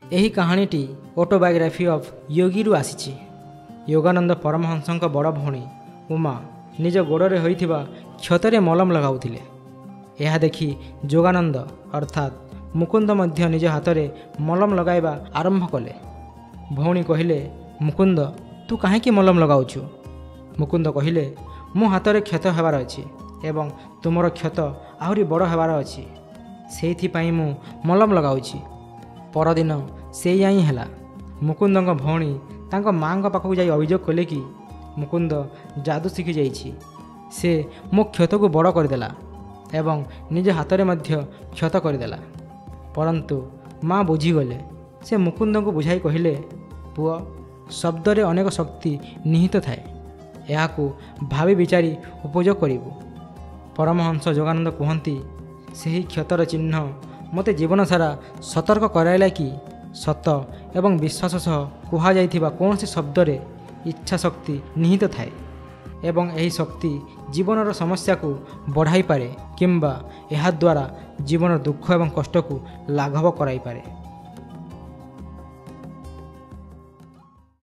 ଏହି କାହାଣୀଟି autobiography of ୟୋଗୀରୁ ଆସିଛି। ଯୋଗାନନ୍ଦ ପରମହଂସଙ୍କ ବଡ଼ ଭଉଣୀ ଉମା ନିଜ ଗୋଡ଼ରେ ହୋଇଥିବା କ୍ଷତରେ ମଲମ ଲଗାଉଥିଲେ। ଏହା ଦେଖି ଯୋଗାନନ୍ଦ ଅର୍ଥାତ୍ ମୁକୁନ୍ଦ ମଧ୍ୟ ନିଜ ହାତରେ ମଲମ ଲଗାଇବା ଆରମ୍ଭ କଲେ। ଭଉଣୀ କହିଲେ, ମୁକୁନ୍ଦ, ତୁ କାହିଁକି ମଲମ ଲଗାଉଛୁ? ମୁକୁନ୍ଦ କହିଲେ, ମୋ ହାତରେ କ୍ଷତ ହେବାର ଅଛି ଏବଂ ତୁମର କ୍ଷତ ଆହୁରି ବଡ଼ ହେବାର ଅଛି, ସେଇଥିପାଇଁ ମୁଁ ମଲମ ଲଗାଉଛି। ପରଦିନ ସେଇଆ ହିଁ ହେଲା। ମୁକୁନ୍ଦଙ୍କ ଭଉଣୀ ତାଙ୍କ ମାଆଙ୍କ ପାଖକୁ ଯାଇ ଅଭିଯୋଗ କଲେ କି ମୁକୁନ୍ଦ ଯାଦୁ ଶିଖିଯାଇଛି, ସେ ମୋ କ୍ଷତକୁ ବଡ଼ କରିଦେଲା ଏବଂ ନିଜ ହାତରେ ମଧ୍ୟ କ୍ଷତ କରିଦେଲା। ପରନ୍ତୁ ମା ବୁଝିଗଲେ। ସେ ମୁକୁନ୍ଦଙ୍କୁ ବୁଝାଇ କହିଲେ, ପୁଅ, ଶବ୍ଦରେ ଅନେକ ଶକ୍ତି ନିହିତ ଥାଏ, ଏହାକୁ ଭାବି ବିଚାରି ଉପଯୋଗ କରିବୁ। ପରମହଂସ ଯୋଗାନନ୍ଦ କୁହନ୍ତି, ସେହି କ୍ଷତର ଚିହ୍ନ ମୋତେ ଜୀବନସାରା ସତର୍କ କରାଇଲା କି ସତ ଏବଂ ବିଶ୍ୱାସ ସହ କୁହାଯାଇଥିବା କୌଣସି ଶବ୍ଦରେ ଇଚ୍ଛା ଶକ୍ତି ନିହିତ ଥାଏ ଏବଂ ଏହି ଶକ୍ତି ଜୀବନର ସମସ୍ୟାକୁ ବଢ଼ାଇପାରେ କିମ୍ବା ଏହାଦ୍ୱାରା ଜୀବନର ଦୁଃଖ ଏବଂ କଷ୍ଟକୁ ଲାଘବ କରାଇପାରେ।